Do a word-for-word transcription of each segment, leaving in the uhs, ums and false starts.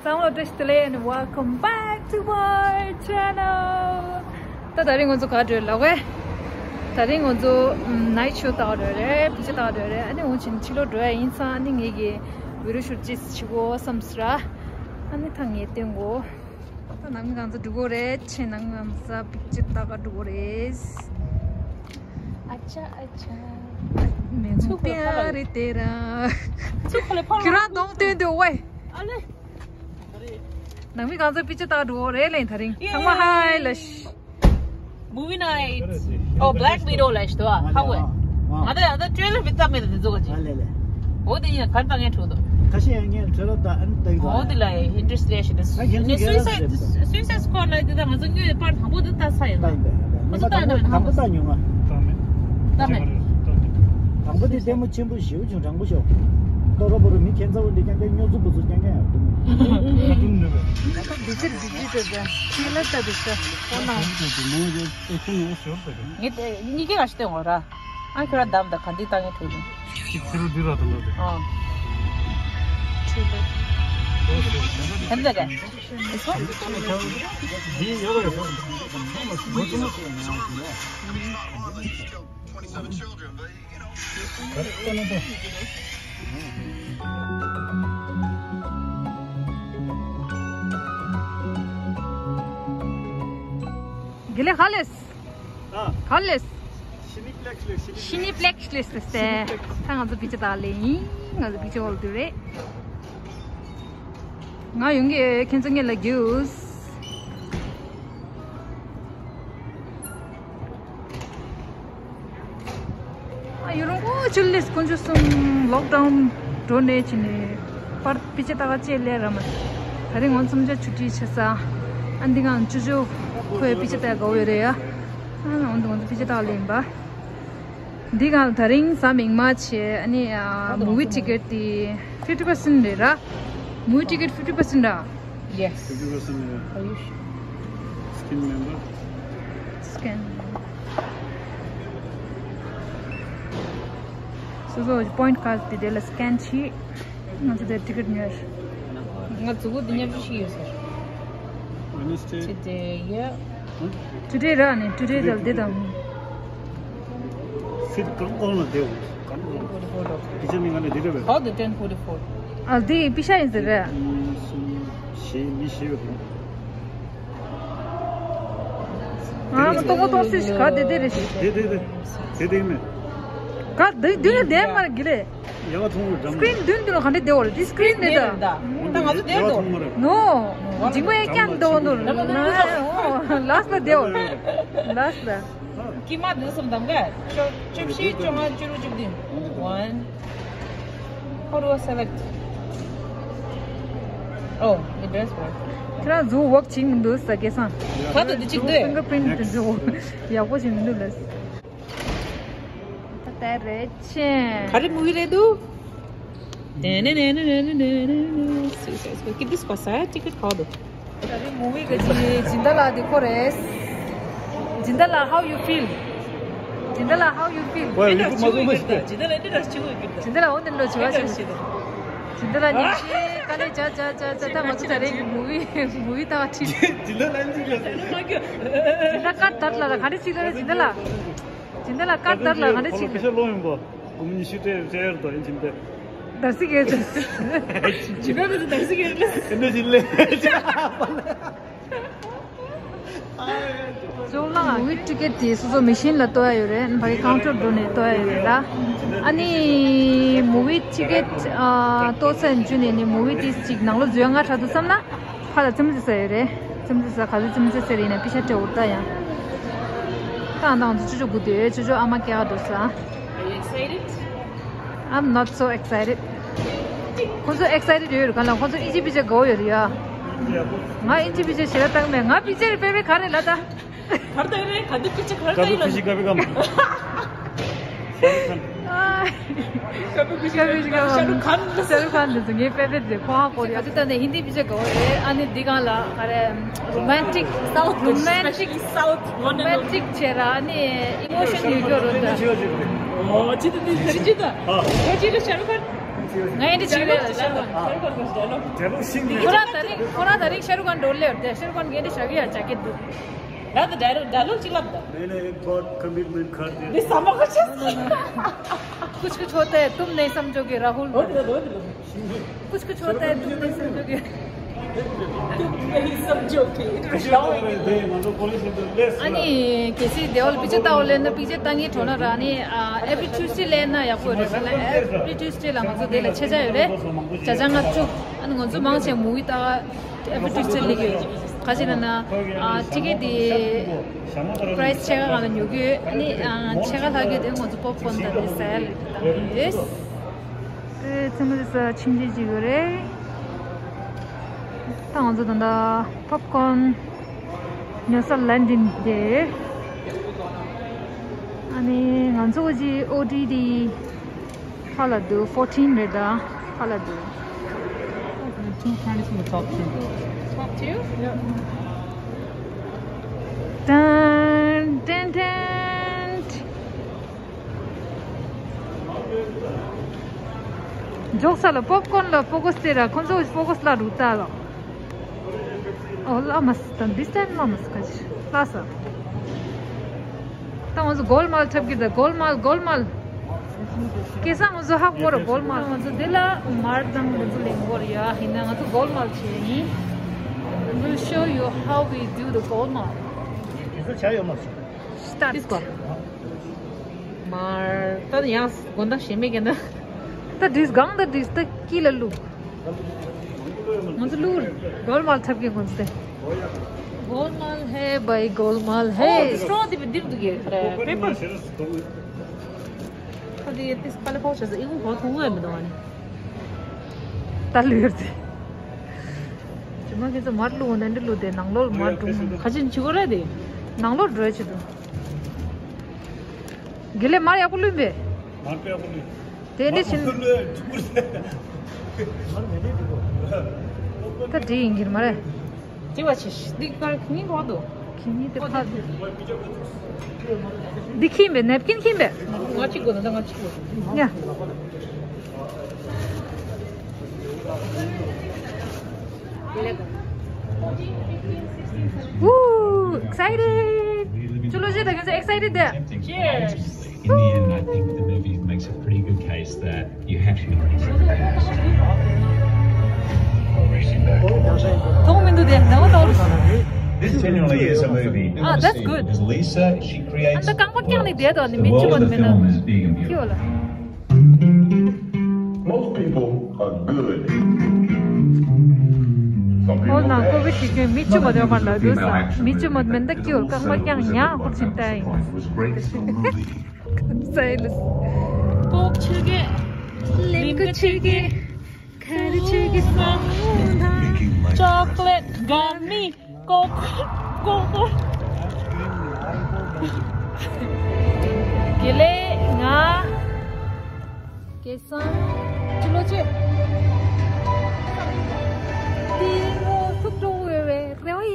Download this delay and welcome back to my channel. ད་དེ་རིང་ང་ཚོ་ག་འགྲོ་ལབ་གས། དེ་རིང་ང་ཚོ་ནའི་ཊི་ཤོ་ལྟ་ག་འགྲོ་རེད། པིག་ཅར་ལྟ་ག་འགྲོ་རེད། ཨ་ནི་འོང་ཕྱིན་ཕྱི་ལོགས་འགྲོ་ཡ་ཡིན་ཙང་ཨ་ནི་ངེད་ཀྱི་བི་ཌི་ཡོ་ཤུ་ཊི་ཅིག་བྱེད་དགོས་བསམ་སོང་ར། ཨ་ནི་ད་ངས་སྟོན་གོ། ད་ནང་མི་གང་ཚ་འགྲོ་གོ་རེད། ཆེ་ནང་མི་གང་ཚ་པིག་ཅར་ལྟ་ག་འགྲོ་གོ་རེད། ཨ་ཅག་ཨ་ཅག་མེ་ཚུགས་ཁོ་ལ་ཕར་ལ་རེད་དེ་ར། ཚུགས་ཁོ་ལ་ཕར་ལ་ཁྱེད་རང་གདོང་སྟོན་དུས་ཝེ། ཨ་ལེ། ནང་མི་གང་ཚ་པིག་ཅར་ལྟ་ག་འགྲོ་གོ་རེད་ལེ་དེ་རིང་། ཚང་མ་ཧའི་ལབ་ཤིག Movie night. Oh, Black Widow ལབ་ཤིག་འདུག་ཨ། ཧ་གོ། ང་ད་ཡང་ད་ཊེ་རེ་ལར་བི་ཙམ་མེད་ད་དེ་ཚོ་ག་ཅི། ཨ་ལེ་ལེ། འོ་དེ་ཡིན་ན་གར་ད་ངས་འཁྲུག་འདུག་ཁ་ཤས་ཡང་ངས་ཊེ་རེ་ལར་ད་ཨ་ནི་ལྟ་གི་འདུག་འོ་དེ་ལ་ཡང་ཨིན་ཊི་རེ་སི་ཊི་ལས་ཤིག་ད། ཨ་ཁྱེད་ཚོ་ནས་སུའི་སའེ་ཌི་སུའི་སའེ་སི་ཀོ་ཌ་ལ་དེ་ད་ང་ཚོ་དངོས་པར་དང་པོ་དེ་ལྟ་ས་ཡིན་ལ། ལྟ་ཡིན་པས། ང་ཚོ་དང་པོ་དང་པོ་ལྟ་མྱོང་ང་། ལྟ་མེད། ལྟ་མེད། དང་པོ་དེ་ལྟད་མོ་ཆེན་པོ་ཞེ་པོ་བྱུང་། དྲང་པོ་ཤོད། ཏོ་རོ་པོ་རོ་མི་ཁྱད་མཚར་པོ་འདི་རྐྱང་རྐྱང་སྨྱོ་རྫུན་པོ་ཚོ་རྐྱང་རྐྱང་ཡང་འདུག་ཁ་ཐུམ་ནུས་པས། ང་ཚོ་འདི་ཕྱིར་འདི་ཕྱིར་འགྲོ་ཙང་ཁྱི་ལ་ལྟ་འདུག་ས་ཁོ་ན། ངས་དེ་གཉིས་ཀའི་ང་ཞིག་སྟོན་འོ་ར། ཨ་ཁྱོད་ར་བདམས་དང་ག་འདི་བཏང་ངས་ཐུག་ཡོང་། ཁྱི་ཁྱི་རུ་འདི་ར་དང་ལ་དེ། ཨ། ཁྱི་ལ། ཧན་ལ་ག་འདི་ཡོད་རེད། དགེ་ལེགས་ག་ལེས། ཨ། ག་ལེས། ཤི་ནི་པི་ལེགས་ལེས། ཤི་ནི་པི་ལེགས་ལེས་ཟེར་ཏེ། ད་ང་ཚོ་པིག་ཅར་ལྟ་ལེ་ཡིན། ང་ཚོ་པིག་ཅར་འོག་ལ་འདུག་རེད། ང་ཡོང་གི་ཁྱེད་ཚོ་ངེད་ལ་རྒྱུས། ཨ་ཡོ་རོ་ཨོ་ཅུ་ལིས་དཀོན་མཆོག་གསུམ་ལོག་ཌའུན་འགྲོ་ནས་ཕྱིན་ནས་པར་པིག་ཅར་ལྟ་ག་ཅེས་ལས་ར་མ། ད་རིང་ང་ཚོ་མཚམས་འཇོག་ཆུ་ཊི་བྱས་ས། ཨ་འདི་གང་ཅོ་ཅོ་ཁོས་པིག་ཅར་ལྟ་དགའ་བོ་ཡོད་རེད་ཡ། ཨ་འོན་ཏེ་ང་ཚོ་པིག་ཅར་ལྟ་ལེན་པ། འདི་གང་ད་རིང་གཟའ་མིག་དམར་བྱས་ཨ་ནི་ཨ་མུ་ཝི་ཊི་ཀེ་ཊི་དེ་ཕིབ་ཊི་པར་སེན་ཊི་རེད་ར། མུ་ཝི་ཊི་ཀེ་ཊི་ཕིབ་ཊི་པར་སེན་ཊི་ར། Yes. Fifty percent. Are you sure? Skin member. Scan. སོ་སོ་པོ་ཡིན་ཊི་ཀ་ཌི་དེ་དེ་ལ་སི་ཀེན་བྱེད། ང་ཚོ་དེ་ཊི་ཀེ་ཊི་ཉོས། ང་གཟུགས་པོ་འདི་ཉར་རྒྱུ་ཞིག་ཡོད་ཟེར། Wednesday. Today, yeah. Today ར་ནི་ཊུ་ཌེ་དང་འདི་དང་། སིཊ་གང་གོང་ལ་བསྡད་འོང་། གང་གོང་ལ། Ten forty-four. དེ་ཆ་མི་ང་ལ་འདི་འདྲ་བས། How the ten forty-four? ཨ་འདི་པི་ཤ་ཡིན་ཟེར་རེད། གཉིས་གསུམ་བཞི་མི་བཞི་ཡོད་རེད། ཨ་མ་ཏོག་པོ་ཏོག་སི་ག་དེ་དེ་རེད་ཤི། དེ་དེ་དེ་དེ་དེ་མེད། ག་དེ་དེ་ནི་དེ་མར་གི་ལེ། ཡ་བ་ཐུང་རུ་འགྲམ། སི་ཀི་རིན་མདུན་དུ་ལ་ག་འདྲ་བདེ་བ་རེད། དེ་སི་ཀི་རིན་དེ་ད། ད་ང་ཚོ་བདེ་བོ་འདུག་ནོ། འཇིགས་པ་ཡ་ཀྱང་བདེ་བོ་འདུག་ལ་སི་ལ་བདེ་བོ། ལ་སི་ལ། ཀི་མ་དེ་སུམ་དམ་ག་བཅུ་བཅུ་བཞི་བཅོ་ལྔ་བཅུ་དྲུག་བཅུ་བདུན། One. How do I select? Oh, it does work. ཁྱེད་རང་གཟུགས་ཝོག་བྱེད་མི་འདུག་ས་སྐལ་བཟང་། ག་དུ་འདི་གཅིག་འདུག་ཕིང་གར་པི་རིན་ཊི་དེ་ཚོ་ཡག་པོ་བྱེད་མི་འདུག་ལ། ད་ལྟ་རེད་ཆེ། ག་རེ་མུ་བི་རེད་འདུག་དེ་ནས་ནས་ནས་ནས་ནས་ནས་སུ་སུ་སུ་ཀི་དུས་པ་ས་ཊི་ཀེ་ཊི་ག་འདུག་ད་རེས་མུ་བི་ག་ཅི་སྦྱིན་བདག་ལགས་འདི་ཁོ་རེད། སྦྱིན་བདག་ལགས། How you feel? སྦྱིན་བདག་ལགས། How you feel? Well, you put my room is there. སྦྱིན་བདག་ལགས་འདི་འདྲ་ཞིག་འོ་འདི་འདྲ་ཞིག་འོ་འདི་འདྲ་ཞིག་སྦྱིན་བདག་ལགས་འོ་འདི་འདྲ་བྱེད་པ་ཞིག་སྦྱིན་བདག་ལགས་ཉིན་ཤས་དཀའ་ལས་བྱ་བྱ་བྱ་བྱ། ད་ང་ཚོ་ད་རེས་མུ་བི་མུ་བི་ལྟ་བ་ཁྲིད། སྦྱིན་བདག་ལགས་འདི་འདྲ་ཞིག་སྦྱིན་བདག་ཀར་དར་ལ་ལ་ག་འདྲ་ཞིག་ལ་སྦྱིན་བདག་ལགས། སྦྱིན་བདག་ལགས་ཀར་དར་ལ་ག་འདྲ་ཞིག་ལ། ཁོ་ལ་ཕེ་ཤ་ལོང་ཡིན་པ། སྒོར་མོ་ཉི་ཤུ་སྤྲད་སྤྲད་ཡར་དོ་ཡིན་ཕྱིན་པས། དར་སི་གེ་ཅི། ཇི་འདྲ་མི་ཚོ་དར་སི་གེ་ལས། ཨེ་འདྲ་ཞིག་ལས། ཅོ་ལགས། མུ་བི་ཊི་ཀེ་ཊི་དེ་སོ་སོ་མེ་ཤིན་ལ་གཏོར་ཡ་ཡོད་རེད། ཕ་གི་ཀའུན་ཊར་འགྲོ་ནས་གཏོར་ཡ་ཡོད་རེད་ལ། ཨ་ནི་མུ་བི་ཊི་ཀེ་ཊི་ཨ་གཏོར་ཚར་རྗེས་ནས་ནི་མུ་བི་དེ་ཅིག་ནང་ལོགས་འཛུལ་ཡ་ང་དྲག་འདུག་བསམ་ན། ཕར་ལ་རྩེད་མོ་རྩེ་ས་ཡོད་རེད། རྩེད་མོ་རྩེ་ས་ག་ཚོད་རྩེད་མོ་རྩེ་ས་རེད་ཡིན་ན་པེ་ཤ་སྤྲད་འོ་ད་ཡང་། ད་ང་ཚོ་ཅོ་ཅོ་སྒུག་བསྡད་ཡོད། ཅོ་ཅོ་ཨ་མ་སྐྱེལ་ག་འགྲོ་ས། Are you excited? I'm not so excited. ཁོ་ཚོ་ཨེག་སའི་ཊེཌ་ཡོད་རེད་ག་ལ། ཁོ་ཚོ་ཨིན་ཇི་པེ་ཅར་དགའ་བོ་ཡོད་རེད་ཡ། ང་ཨིན་ཇི་པེ་ཅར་ཞེ་དྲག་བཏང་མེད། ང་པེ་ཅར་རེ་པེ་པེ་ག་རེ་ལ་ད། གར་ད་ཡིན་རེད། ག་འདི་པེ་ཅར་གར་ད་ཡིན་ལ། ཀ་བི་ཀ་བི་ཀ་མ། ཤ་རུ་ཁཱན། ཀ་བི་ཀ་བི་ཀ་བི། ཤ་རུ་ཁཱན། ཤ་རུ་ཁཱན་འདི་ཚོ་ངའི་པེ་པེ་དེ་ཁོ་ཧ་གོ་རེད། ཨ་ཏི་ད་ནས་ཧིན་དི་པེ་ཅར་དགའ་བོ་རེད། ཨ་ནི་འདི་གང་ལ་ག་རེ་རོ་མན་ཊིག་སའུཐ་རོ་མན་ཊིག་སའུཐ་རོ་མན་ཊིག་བྱས་ར་ཨ་ནི་ཨི་མོ་ཤན་ཡོད་རྒྱུ་རེད་ད། ཨོ་ཅི་ད་ནི་ཅི་ཅི་ད། ཨོ་ཅི་ད་ཤ་རུ་ཁཱན། ང་ཡི་འདི་བྱེད་རེད་ལ་ཤར་གོན། ཁོ་རང་ད་རིང་ཁོ་རང་ད་རིང་ཤར་གོན་འགྲོ་ལེ་ཡོད་དེ། ཤར་གོན་གྱི་འདི་ཞག་ཡ་ཅག་གི་འདུག་ད་ད་ཌའི་ལོག་ཌའི་ལོག་ཅིག་ལབ་ད། मैंने एक बार कमिटमेंट कर दिया। कुछ कुछ होता है, तुम नहीं समझोगे राहुल। कुछ कुछ होता है, तुम नहीं समझोगे। तुम नहीं समझोगे। अनि केसी देवल पिक्चर ताओ लेन पिक्चर तांगी ठोना रानी, आ, every Tuesday लेन या कोई रेबला, every Tuesday La ང་ཚོ་དེ་ལ་ཆེ་ཆ་ཡོད་རེད། ཅ་ཅ་ང་བཅུ། ཨ་ནི་ང་ཚོ་མང་ཆེ་མུ་ཝི་ལྟ་every Tuesday ལེགས་ཡོད། ག་ཅི་ན་ན། ཨ། ཊི་ཀེ་ཊི་དེ་པ་རའི་སི་ཆེ་ག་གང་ལ་ཉོ་གི་ཡོད། ཨ་ནི་ཨ་ཆེ་ག་ལྷག་གི་དེ་ང་ཚོ་པོབ་ཀོན་དང་དེ་ཟ་ཡ་ལེགས་བཏང་གི་ཡོད། དེ་ཚེ་མ་དེ་ས་ཕྱིན་ཆད་ཅིག་ཡོད་རེད། ད་ང་ཚོ་ད་ལྟ་པོབ་ཀོན་ཉོ་ས་ལན་ཏིན་དེ། ཨ་ནི་ང་ཚོ་གི་ཨོ་ཌི་དེ། ཧ་ལ་འདུག fourteen རེད་ད། ཧ་ལ་འདུག Two friends in the top two, though. Top two? Yeah. ཏན་ཏན་ཏན། འཇོག་ས་ལ་པོབ་ཀོན་ལ་ཕོ་ཀས་སྟེར་ར། ཁོ་ཚོ་ཕོ་ཀས་ལ་རུ་ལྟ་ལ། ཨོ་ལ་མ་སི་ད་འདི་སྟན་མ་མ་སི་ཁ་ཅི་ལ་ས། ད་ང་ཚོ་གོལ་མལ་འཁྲབ་ཀྱི་ད། གོལ་མལ་གོལ་མལ། སྐལ་བཟང་ང་ཚོ་ཧ་གོ་ར་གོལ་མལ། ང་ཚོ་འདི་ལ་མར་དང་འདི་ཚོ་ལེན་གོ་ར་ཡ། ཡིན་ན་ང་ཚོ་གོལ་མལ་བྱས་ཡིན། We'll show you how we do the གོལ་མལ། དེ་ཚོ་བྱ་ཡོད་མ་སོང་། Start གོལ་མལ། ད་ཡང་དགོང་དག་ཞེ་མེད་ཀྱི་ན། ད་འདྲིས་གང་ད་འདྲིས་ད་ཀི་ལ་ལུག་ང་ཚོ་ལུག་གོལ་མལ་འཁྲབ་ཀྱི་ང་ཚོ་དེ། གོལ་མལ་ཧེ་བའི་གོལ་མལ་ཧེ། སྲོག་དེ་བི་འདིར་འདུག་གི་པེ་པར། ཁ་དེ་ཏིས་པ་ལེ་ཕོག་བྱས་ས་ཨི་ཁུང་གོ་ཐུང་ངོས་མི་འདུག་ཨ་ནི། ད་ལུས་ཡོད་དེ། ཇི་མ་ཁྱེད་ཚོ་མར་ལུག་ནན་འདྲི་ལུག་དེ་ནང་ལོག་མར་དྲུང་ཁ་ཅིན་ཆུ་གོ་རེད་དེ། ནང་ལོག་འགྲོ་ཆེད་དུ། དགེ་ལེགས་མར་ཡག་པོ་ལུས་པས། མར་ཡག་པོ་ལུས། དེ་འདྲ་ཕྱིན། ད་འདྲི་ཡིན་གྱི་མ་རེད། ཅི་བ་ཆེ་ཤི་འདི་གར་ཁྱི་ངན་གོ་དོ། ཁྱི་ངན་དེ་ཕ། འདི་ཁྱིམ་པས་ནེབ་ཀིན་ཁྱིམ་པས། ང་གཅིག་དགོས་ན་ད་ང་གཅིག་དགོས། ཡ། Woo! Excited! ཅི་ལོ་ཅི་ད་ག་ཚོད་excited དེ། Cheers! In the end, I think the movie makes a pretty good case that you have to be ready for the past. མཐོང་མི་འདུག་དེ་ནང་ལ་ཏོག་རུ། This genuinely is a movie. Ah, that's good. Because Lisa, she creates the world of the film is big and beautiful. Most people are good. Some people are bad. One of the female action movies that did the most selling was in the one thousand point was Great Song Movie. Silence. ལིམ་ཀ་ཆུ་གི་ཁ་རི་ཆུ་གི་སོང་ན་chocolate gummy coco coco དགེ་ལེགས་ང་སྐལ་བཟང་ཅི་ལོ་ཅི་ཏིང་ངོ་ཐུག་འགྲོ་བའི་རེ་བ་ཡོད།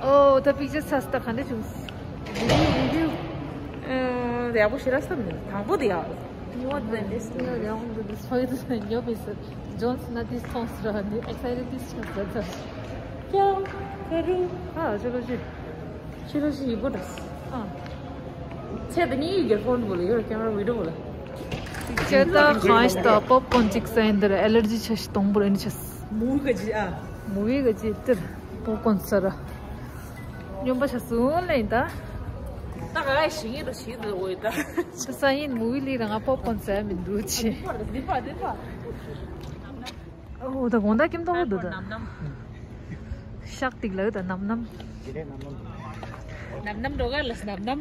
ཨོ། ད་པིག་ཅར་ཚ་སྟ་ག་འདྲ་བྱུང་། ཨ། ཡག་པོ་ཞེ་དྲག་བསམ་མེད། དང་པོ་དེ་ཡག What the best? No, they want to destroy the job is John Cena this songs excited this chance. ཀྱང་ཀ་རུ། ཨ། ཅི་ལོ་ཅི། ཅི་ལོ་ཅི་ཡི་གོ་ད། ཨ། ཚེ་ད་ནི་ཡི་གེ་ཕོན་བོ་ལ་ཡོད་ཀེམ་ར་བི་ཌི་ཡོ་ལ། ཅི་ད་ཁང་ཤ་ད་པོབ་ཀོན་ཅིག་ས་ཡིན་དེར་ཨེ་ལར་ཇི་ཆ་ཤི་སྟོང་པོར་ཨེ་ནི་ཆ། མུ་བི་ག་ཅི་ཨ། མུ་བི་ག་ཅི་དེར་པོབ་ཀོན་ས་ར། སྨྱོན་པ་ཆ་སུ་ལེན་ད། ད་ག་ཞིག་ཡིན་ར་ཞིག་ད་འོ་ཡི་ད། ད་ས་ཡིན་མུ་བི་ལི་ར་ང་པོབ་ཀོན་ས་མི་འདུག་ཅི། འདི་པ་འདི་པ། ཨོ་ད་དགོང་དག་ཀེམ་ཏོང་གོ་འདུག་ད། ནམ་ནམ། ཤག་ཏིག་ལ་ད་ནམ་ནམ། ནམ་ནམ་འགྲོ་ག་ལ་ནམ་ནམ།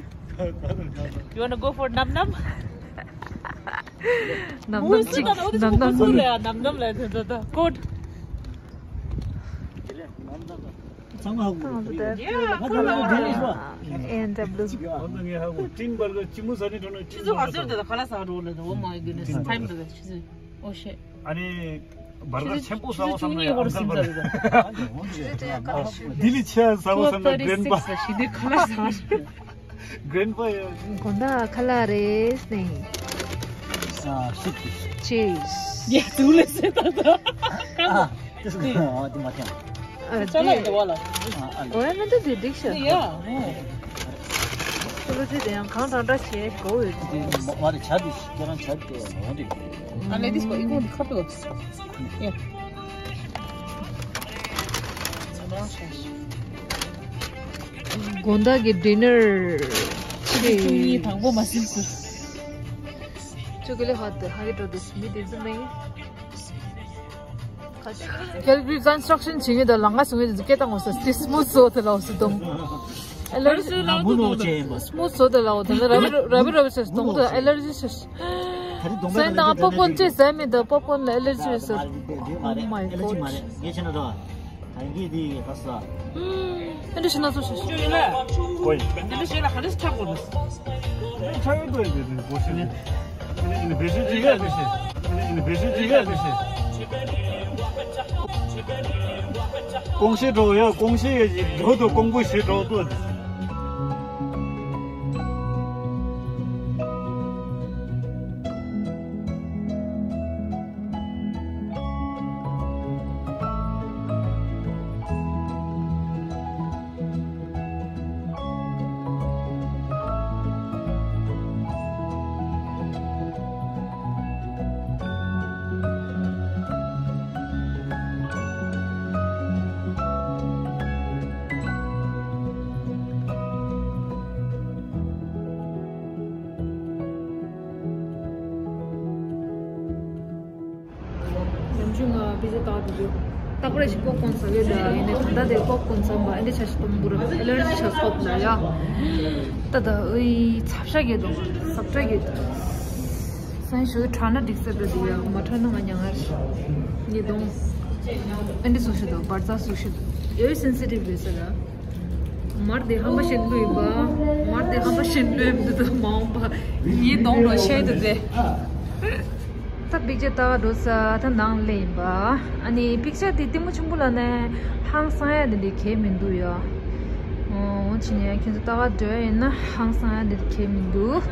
You wanna go for ནམ་ནམ། ནམ་ནམ་ཅིག་ནམ་ནམ་ཅིག་ལ་ནམ་ནམ་ལ་ད་ད་ད་ཀོད། It's ཚང་མ་ཧ་གོ། ཨ་འདི་ལྟར། ཨེ་ཨེན་ཌབ་ལུ། འོ་ན་ངས་ཧ་གོ། ཏིན་བར་གར་ཅི་མོ་ཟ་ནི་འགྲོ་ན། ཆུ་ཚོད་ག་ཚོད་དེ་ཁ་ལག་ཟ་འགྲོ་ལ། འོ་མ་གི་ནི་ཊའིམ་དེ་ཆུ་ཚོད། ཨོ་ཤེ། ཨ་ནི་བར་གར་ཆེན་པོ་ཟ་བ་བསམ་ན་ཡང་ཨང་ཀལ་བར་གར། ལྡི་ལི་ཆ་ཟ་བ་བསམ་ན་གྷ་རེན་པ། ཤི་ནི་ཁ་ལག་ཟ་བ། གྷ་རེན་པ་ཡ། དགོང་དག་ཁ་ལག་རེད་ནི། ཨ་ཤིག་ཤིག་ཅིས། ཡ་དུ་ལེ་སེ་ད་ད། ཨ་དེ་སུ་ཨ་དེ་མ་ཐེངས། ཨ་ཅ་ལག་ཡོད་པ་ལ། ཨ་ཨ་ལེ། གོ་ཡ་མི་འདུག་དེ་འགྲིག་ཤག་ཡ། ཨ་ལོ་ཅི་དེ་ཡང་གང་དྲག་དྲག་བྱས་གོ་འོས། དེ་མ་མ་རེད། ཆ་དེ་ཁྱེད་རང་ཆ་དེ་ལོང་དེ། ཨ་ལེ་དེ་སྐོ་ཨི་ཀོང་དེ་ཁ་པེ་ལོ། ཡ། དགོང་དག་གི་ཌི་ནར་ཕྱི་དྲོ་བཅུ་གཉིས་དང་པོ་མ་ཟིན་སོང་། ཅོ་ཀོ་ལེ་ཧོ་ཏི་ཧ་གི་འགྲོ་འདུག་མི་དེ་ཚོ་མིན། ཀེལ་གྷ་རིས་ཀོན་སི་ཊྲག་ཤན་བྱེད་མཁན་དང་ལམ་ཁ་སྲུང་མཁན་དེ་ཚོ་སྐད་བཏང་འོ་ས་དེ་སྨུ་ཚི་བཟོ་དེ་ལ་འོ་ས་དང་། ཨེ་ལར་ཇི། ལ་མུ་ནོ་ཅེ་ཡིན་པ། སྨུ་ཚི་བཟོ་དེ་ལ་འོ་དེ་ལ་ར་བི་ར་བི་ར་བི་ཟེར་གདོང་དུ་ཨེ་ལར་ཇི་ཟེར། ད་རེས་གདོང་པ་སོན་དང་པོབ་ཀོན་ཅེས་ཟེར་མི་འདུག་པོབ་ཀོན་ལ་ཨེ་ལར་ཇི་རེད་ཟེར། Oh my god། ངས་ཆེ་ན་ད། ད་ཡིན་གྱི་དེ་ག་ས། ཨེ་འདྲ་ཞིག་ན་ཚོ་ཞིག་ཞུ་ཡིན་ལ། ཨོ་ཡིན། དེ་འདྲ་ཞིག་ལ་ག་རེ་ཆགས་དགོས་ན། ཆགས་ཡོད་དོ་ཡིན་དེ་དེ་སྒོ་ཕྱེ་ནས། ཨེ་འདྲ་ཞིག་ནི་བེ་ཤེ་ཅི་ཡ་བེ་ཤེ། ཨེ་འདྲ་ཞིག་ནི་བེ་ཤེ་ཅི་ཡ་བེ་ཤེ། ཀོང་ཤེས་འགྲོ་ཡ། ཀོང་ཤེས་ཡ་ཡིན་འགྲོ་དོ། ཀོང་པོ་ཞེས་འགྲོ་དོ། ནམ་རྒྱུན་ང་པི་ཛ་ལྟ་བ་དེ་ཚོ་རྟག་པར་ཞིག་པོབ་ཀོན་ཟ་གི་ལ་ཡིན་ནའི་ད་ལྟ་དེ་པོབ་ཀོན་ཟ་མ་ཨེ་འདྲ་ཆ་ཞིག་གཏོང་དགོས་ར། ཨེ་ལར་ཇི་ཆ་སོབ་ལ་ཡ། ད་ད་ཨི་ཚབ་ཤ་གི་དང་ཟབ་ཏྲ་གི་སང་ཞོགས་ཁྲག་ན་འགྲིག་ས་འདྲ་འདུག་ཡ། མ་ཁྲག་ན་ང་མྱ་ངར་ཉེ་གདོང་ཨེ་འདྲ་སུ་ཞིག་དང་བར་རྩ་སུ་ཞིག་ཡོད་སེན་སི་ཊིབ་རེད་ཟེར་ར། མར་དེ་ཧམ་པ་ཤེས་འདུག་ཡིན་པ། མར་དེ་ཧམ་པ་ཤེས་འདུག་ཡིན་འདུག་མ་འོངས་པ་ངའི་གདོང་ལ་ཤེས་འདུག་དེ། ད་པིག་ཅར་ལྟ་ག་འགྲོ་ས་ད་ནང་ལ་ཡིན་པ། ཨ་ནི་པིག་ཅར་དེ་ལྟད་མོ་ཆེན་པོ་ལ་ནས་ཧང་སང་ཡ་དེ་འདྲ་གས་མི་འདུག་ཡ། འོ་ཕྱི་ནས་ཁྱེད་ཚོ་ལྟ་ག་འགྲོ་ཡ་ཡིན་ན་ཧང་སང་ཡ་དེ་གས་མི་འདུག་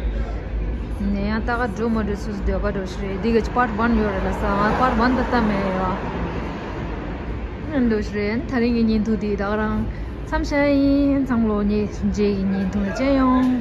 ནས་ཡང་ལྟ་ག་འགྲོ་མ་འགྲོ་སོ་སོ་འདོད་པ་འགྲོ་ཞིག་རེད། འདི་ག་པར་ཊི་ཝན་ཡོད་རེད་ལ་ས་ང་པར་ཊི་ཝན་ད་ལྟ་མེད་ཡ། འདུག་ཞིག་རེད། ད་རིང་གི་བརྙན་ཐུང་དེ་ད་ག་རང་མཚམས་བཞག་ཡིན། ཚང་མ་ལོ་ཉེ་རྗེས་ཀྱི་བརྙན་ཐུང་ལ་མཇལ་ཡོང་།